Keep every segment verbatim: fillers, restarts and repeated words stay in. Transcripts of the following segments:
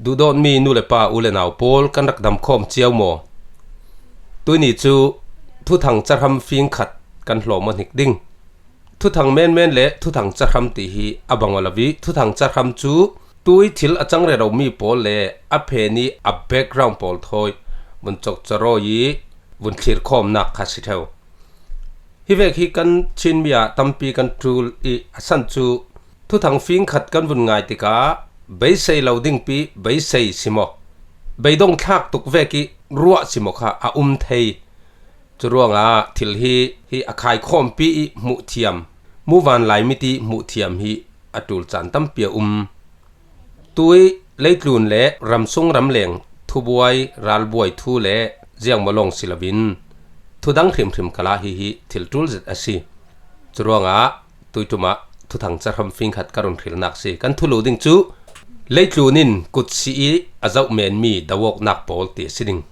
Duhdawtmi nu le pa, u le nau pawl, kan rak dam khawm cio maw? Tuini cu thuthang cahram fing khat kan hlawm aw hnik ding. Thuthang menmen le thuthang cahram ti hi a bang aw lo i, thuthang cahram cu tui thil a cang reromi pawl le a phen i a background pawl thawi vun cokcarawi i vun thlir khawmnak kha si ṭheu. Hi vek hi kan Chinmi ah tampi kan ṭul i, a san cu thuthang fing khat kan vun ngai tikah beisei lo dingpi beisei si maw, beidong thlak tuk vek i ruah si maw kha a um thei. Curuangah thil hi, hi a khaikhawmpi i hmuh thiam, muvanlai mit i hmuh thiam hi a ṭul caan tampi a um. Tui leitlun le ramsung ramleng thubuai, ralbuai thu le ziangmaw lawng si loin thudang hrimhrim kal ah hihi thil ṭul zet a si. Curuangah tuiṭum ah thuthang cahram fing khat ka run hrilnak si. Kan thulu ding cu leitlun in kut si i a zoh menmi do awknak pawl ti a si ding.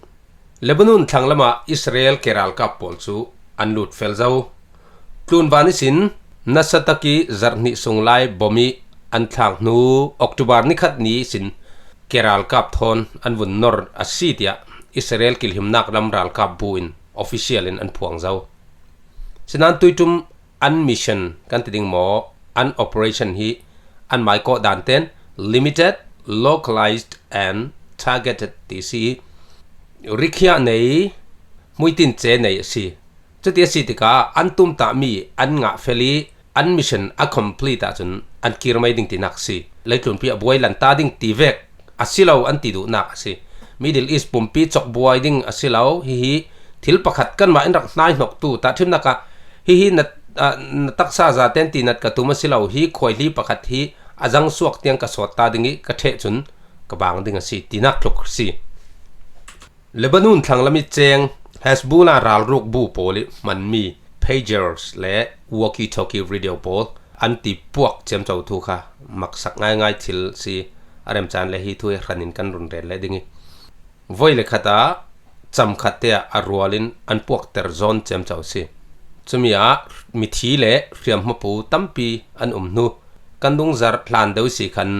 Lebanon thlang lamah Israel ke ralkap pawl cu an lut fel zo. Tlunvan ihsin nasa tak i zarh hnih sung lai bom i an thlak hnu October ni khat ni ihsin ke ralkap thawn an vun nor a si, tiah Israel kilhimnak lam ralkap bu in official in an phuang zo. Sinan tuiṭum an mission kan ti ding maw, an operation hi an mai kawh dan ten limited, localized and targeted ti si i, rikhiah nei, hmuitin ce nei a si. Cuti a si tikah an tumtahmi an ngah fel i an mission a complete ahcun an kir mai ding tinak a si. Leitlunpi a buai lanta ding ti vek a si lo an ti duhnak a si. Middle East pumpi cokbuai ding a si lo. Hihi thil pakhat kanmah in rak hnaihnoktu tahṭhimnak ah hihi na, ah, na taksa zaten ti nat ka tum a si lo. Hi khuaihli pakhat hi a zang suak tiang ka sawt ta ding i ka ṭheh cun ka bang ding a si tinak tluk a si. Lebanon thlang lam i ceng Hezbollah ralruk bu pawl i hmanmi pagers le walkie-talkie radio pawl an ti puak ciamco thu kha maksak ngaingai thil si. A remcaan le hi thu hi hran in kan run rel leh ding i, voi le khat ah cam khat te ah a rual in an puakter zawn ciamco si. Cumi ah mithi le hriamhmapu tampi an um hnu kan dungzarh hlan deuh si khan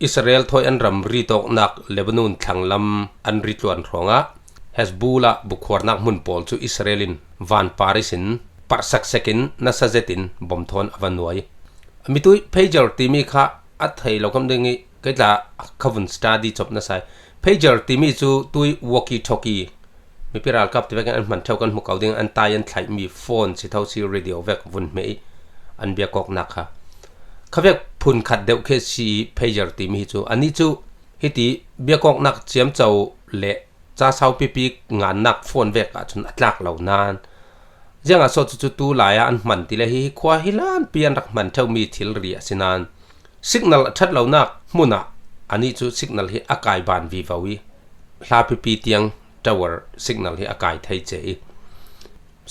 Israel thawi an ramri tawknak Lebanon thlang lam an ri tluan hrawngah Hezbollah bukhuarnak hmun pawl cu Israel in vanpar ihsin parhsak sekin nasa zetin bom thawn a va nuai. Mitui pager timi kha a thei lo kam ding i, kei tla kha vun study cop nasa i. Pager timi cu tui walkie-talkie, mipi ralkap ti vekin an hman ṭheu kan hmu ko ding, an tai an thlaihmi phone si tho si, radio vek vun hmeh i an biakawknak kha. Kha vek phun khat deuh khi si i pager timi hi cu, ani cu hiti biakawknak ciamco le ca saupipi ngannak phone vek ahcun a tlak lo nain, ziangah so cucu tu lai ah an hman ti le hi, hi khua hi hlanpi an rak hman ṭheumi thilri a si nain, signal a ṭhat lonak hmun ah ani cu signal hi a kai ban vivo i, hlapipi tiang tower signal hi a kai thei ce i,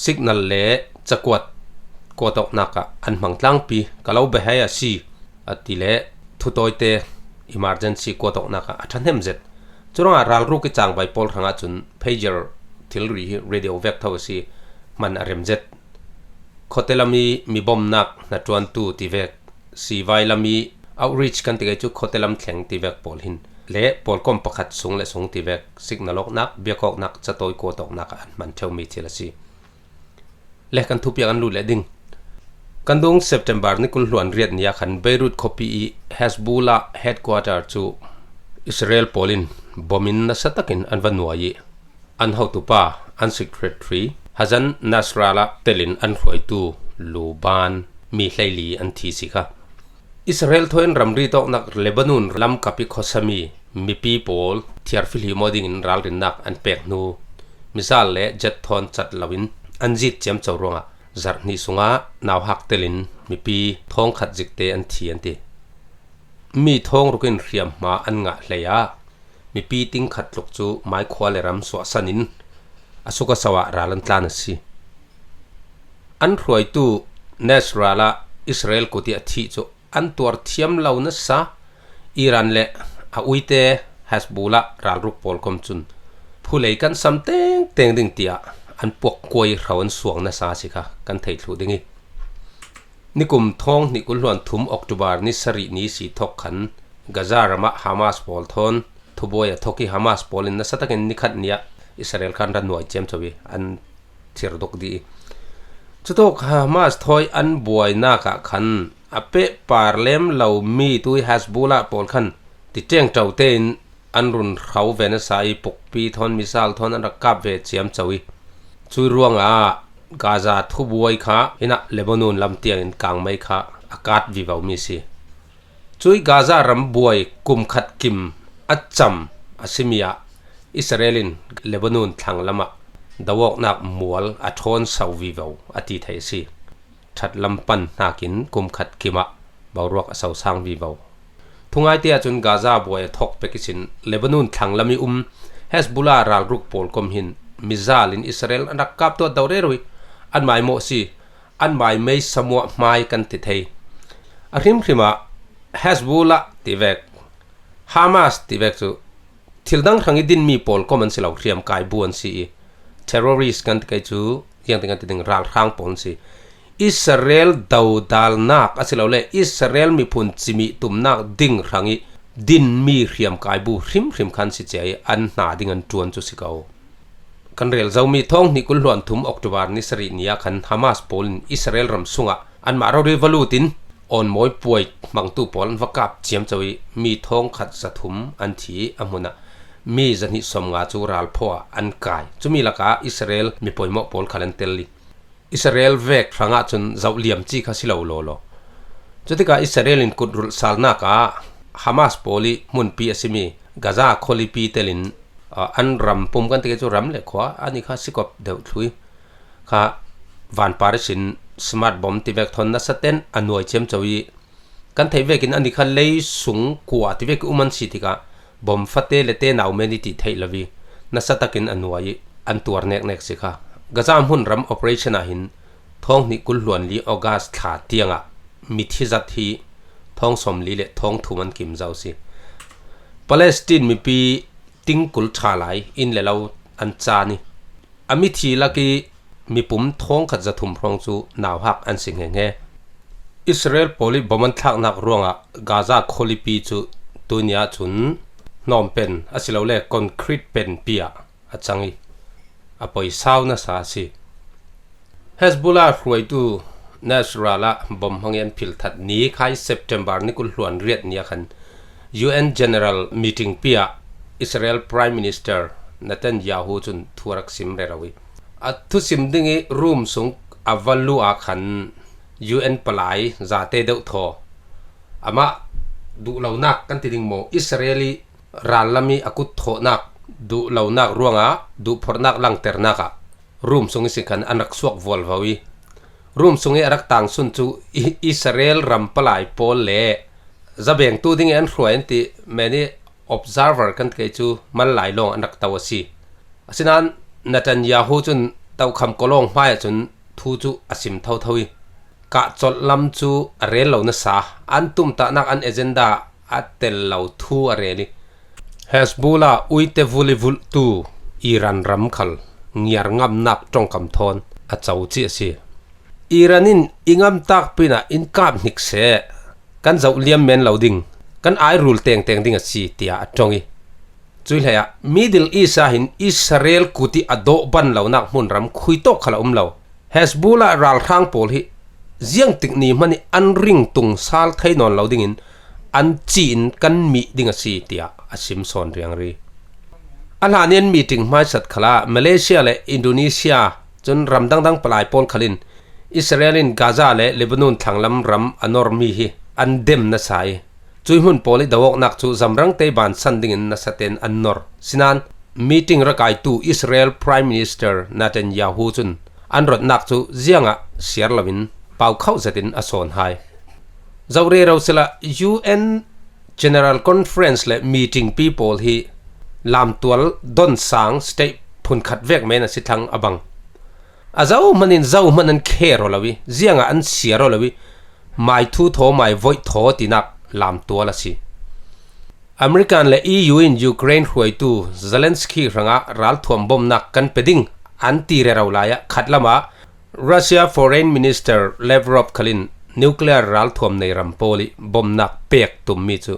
signal le cakuat kuat awknak ah an hmang tlangpi ka lo behai a si, a ti le thutawite emergency kuat awknak ah a ṭhahnem zet. Curuangah ralruk i cangvai pawl hrangah cun pager thilri hi radio vek tho a si, hman a rem zet. Khuate lam i mibomnak hnaṭuantu ti vek, sivai lam i outreach kan ti kei cu khuate lam thleng ti vek pawl hin le pawlkom pakhat sung le sung ti vek signal awknak, biakawknak, catawi kuat awknak ah an hman ṭheumi thil a si. Le kan thupiak an lut leh ding. Kan dung September ni kul hluan riat ni ah khan Beirut khuapi i Hezbollah headquarter cu Israel pawl in bom in nasa takin an va nuai i, an hotupa, an secretary, Hassan Nasrallah telin an hruaitu Luban mi hleili an thi si kha. Israel thawi an ramri tawknak Lebanon lam kap i khuasami mipi pawl thiarfihlim aw dingin ralrinnak an pek hnu, missile le jet thawn cat loin an zit ciamco ruangah zarh hnih sungah nauhak telin mipi thawngkhat zikte an thi an ti. Mi thawng ruk in hriamhma an ngah hlei ah mipi ting khat tluk cu maikhua le ram suahsan in a suk a so ah ral an tlan a si. An hruaitu Nasrallah Israel kut i a thih cu an tuar thiam lo nasa, Iran le a uite Hezbollah ralruk pawl kom cun phulei kan sam tengteng ding tiah an puak kuai hro an suang nasa si kha kan thei thluh ding i, nikum thawng hnih kul hluan thum October ni sarih ni si thawk khan Gaza ramah Hamas pawl thawn buai a thawk hi Hamas pawlin nasa takin ni khat ni-ah Israel khan ra nuai ciamco hi, an thir dok dih hi. Cutawk Hamas thawi an buainak ah khan a pehpar lem lo mi tu hi Hezbollah pawl khan ti ṭeng ṭo tein an run hro ve nasa hi, pukpi thawn, missile thawn an rak kap ve ciamco hi. Cui ruangah Gaza thubuai kha hinah Lebanon lam tiangin kangmei kha a kat vivo mi si. Cui Gaza ram buai kum khat kim a cam a si mi-ah Israel in Lebanon thlang lamah do awknak mual a ṭhawn so vivo a ti thei a si. Ṭhat lam pan hnakin kum khat kimah boruak a so sang vivo. Thungaite ahcun Gaza buai a thawk pek ihsin Lebanon thlang lam i um Hezbollah ralruk pawl kom hin missile in Israel an rak kap tuat do rero hi. An mai maw si, an mai mei samuah hmai kan ti thei. A hrimhrim ah Hezbollah ti vek, Hamas ti vek cu thil dang hrang i dinmi pawl kom an si lo, hriamkai bu an si i, terrorist kan ti kei cu, ziangtin kan ti ding, ralhrang pawl an si. Israel dodalnak a si lo le Israel miphun cimih tumnak ding hrang i dinmi hriamkai bu hrimhrim khan si cia i an hna ding an ṭuan cu si ko. Kan rel zomi thawng hnih kul hluan thum October ni sarih ni ah khan Hamas pawl in Israel ram sungah anmah rori va lut in awnmawi puai hmangtu pawl an va kap ciamco i mi thawng khat zathum an thi a hmun ah mi zahnih sawmnga cu ralphaw ah an kai. Cumi lakah Israel mi poimawh pawl khal an tel i Israel vek hrangah cun zoh liam ci kha si lo lawlaw. Cutikah Israel in kutrulh salnak ah Hamas pawl i hmunpi a simi Gaza khualipi telin, ah, an ram pum kan ti kei cu ram le khua ani kha sikop deuh thlui kha vanpar ihsin smart bomb ti vek thawn nasa ten a nuai ciamco i kan theih vekin ani kha lei sung kua ti vek i um an si tikah bomb fate le te nau men i ti theih lo i nasa takin a nuai i an tuar neknek si kha. Gaza hmun ram operation ah hin thawng hnih kul hluan li August thla tiangah mithi zat hi thawng sawmli le thawng thum an kim zo si. Palestine mipi tingkul ṭha lai inn le lo an caan i a mithi lak i mipum thawng khat zathum hrawng cu nauhak an si nghe nghe. Israel pawl i bomb an thlaknak ruangah Gaza khualipi cu tuni ah cun hnawm pen a si lo le concrete penpi ah a cang i a poi sau nasa a si. Hezbollah hruaitu Nasrallah bomb hmang i an phil that ni khai September ni kul hluan riat ni ah khan U N General Meeting pi ah Israel Prime Minister Netanyahu cun thu a rak sim rero i a thusim ding i room sung a va luh ah khan U N palai zate deuh thaw amah duh lonak kan ti ding maw, Israel i rallam i a kut thawhnak duh lonak ruangah duhphorhnak langternak ah room sung ihsin khan an rak suak vualvo i room sung i a rak tangsun cu i-, Israel ram palai pawl le zabengtu ding i an hruai an ti men i observer kan ti kei cu mal lai lawng an rak to a si. Asinain Netanyahu cun tokham kolawng hmai ah cun thu cu a sim thotho i kah colh lam cu a rel lo nasa, an tumtahnak an agenda a tel lo thu a rel i Hezbollah uite vulivulhtu Iran ram khal ngiar ngamnak ṭongkam thawn a co cih a si. Iran in i ngamtak pinah in kap hnik seh, kan zoh liam men lo ding, kan ai rul tengteng ding a si, tiah a ṭong i cuih hlei ah Middle East ah hin Israel kut i a dawh ban lonak hmunram khui tawk khal a um lo. Hezbollah ralhrang pawl hi ziangtik ni hmanh i an ring tung sal thei nawn lo dingin an ci in kan mih ding a si, tiah a sim sawn riangri. A hlan i an meeting hmaisat khalah Malaysia le Indonesia cun ram dangdang palai pawl khalin Israel in Gaza le Lebanon thlanglam ram a normi hi an dem nasa i cuih hmun pawl i do awknak cu zamrangte bansan dingin nasa ten an nor. Sinain meeting rakaitu Israel Prime Minister Netanyahu cun an rawtnak cu ziangah siar loin pau khauh zetin a sawn hai. Zoh rero sehla U N General Conference le meeting pi pawl hi lamtual donsang state phunkhat vek men a si thlang a bang. A zohhmanh in zohhmanh an kher aw lo i ziangah an siar aw lo i maithu thaw, maivoih thaw tinak lamtual a si. American le E U in Ukraine hruaitu Zelensky hrangah ralthuam bomnak kan pe ding an ti rero lai ah khatlam ah Russia Foreign Minister Lavrov khalin nuclear ralthuam nei ram pawl i bomnak pek tummi cu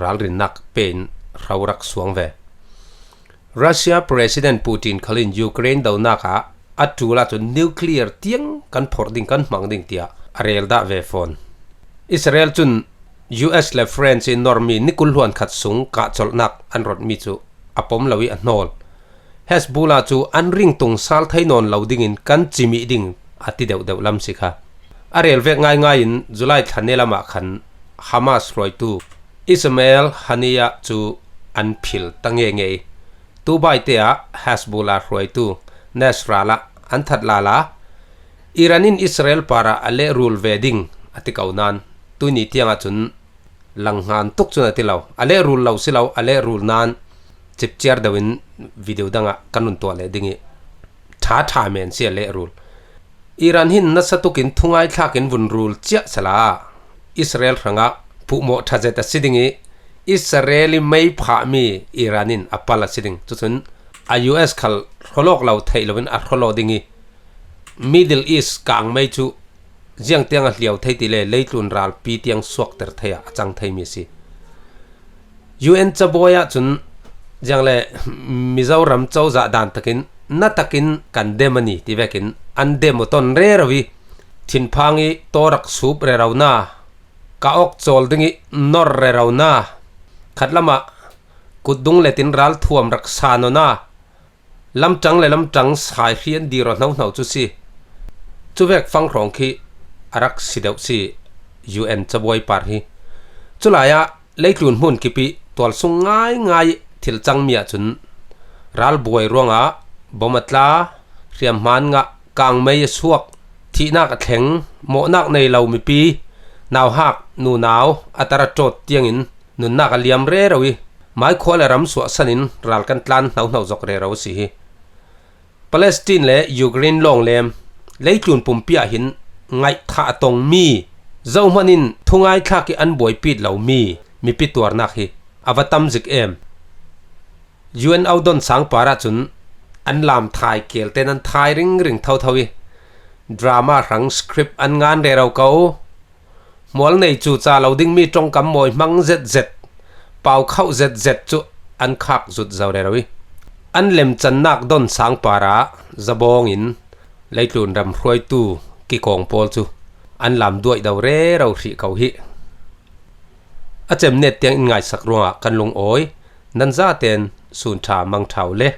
ralrinnak pein hro rak suang ve. Russia President Putin khalin Ukraine donak ah a ṭul ah cun nuclear tiang kan phorh ding, kan hmang ding tiah a rel dah ve fawn. Israel cun U S le France in normi ni kul hluan khat sung kahcolhnak an rawtmi cu a pom lo ih a hnawl. Hezbollah cu an ringtung sal thei nawn lo dingin kan cimih ding a ti deuhdeuh lam si kha. A rel vek ngaingai in July thla ni lam ah khan Hamas hruaitu Ismail Haniyeh cu an phil ta ngeingei. Dubai te ah Hezbollah hruaitu Nasrallah an that lala. Iran in Israel parah a lehrul ve ding a ti ko nain tuni tiang ahcun langhngan tuk cun a ti lo. A lehrul lo si lo, a lehrul nain cipciar deuh in video dang ah kan run tuah leh ding ih ṭha ṭha men si a lehrul. Iran hin nasa tuk in thungai thlak in vun rul ciah sala Israel hrangah puhmawh ṭha zet a si ding ih Israel ih mei phahmi Iran in a pal a si ding. Cucun a U S khal hrawlawk lo theih loin a hrawlaw ding ih Middle East kangmei cu ziangtiang a hliau thei ti le leitlun ralpi tiang suakter thei ah a cang theimi a si. U N cabuai ahcun ziang le Mizoram cozah dan takin na takin kan dem a ni ti vekin an dem aw ton rero ih thinphang ih tawrak sup rero na, ka awk cawl ding ih nor rero na, khatlam ah kutdung letin ralthuam rak san aw na, lamṭang le lamṭang sai hrian dir aw hnohno cu si. Cuvek fanghrawng khi a rak si deuh si U N cabuai par hi. Culai ah leitlun hmun kip ih tualsung ngaingai thil cangmi ahcun ralbuai ruangah bom a tla, hriamhmaan ngah, kangmei a suak, thihnak a thleng, mawhnak nei lo mipi, nauhak, nunau a tar a ṭawt tiangin nunnak a liam rero ih maikhua le ram suahsan in ral kan tlan hnohno zok rero a si hi. Palestine le Ukraine lawnglem leitlun pumpi ah hin ngaihthah a tongmi, zohman in thungai thlak ih an buaipit lomi mipi tuarnak hi a va tam zik em. U N audon sang par ahcun an lam thai kelte nan thai ringring thotho ih drama hrang script an ngan rero ko. Hmual nei cu ca lo dingmi ṭongkam mawi hmang zetzet, pau khauh zetzet cu an khak zut zo rero ih an lemcannak don sang parah zabawng in leitlun ram hruaitu kikawng pawl cu an lam duaih do rero hrih ko hi. A cemnet tiang in ngaisak ruangah kan lungawi. Nan zaten sun ṭha mang ṭha u le.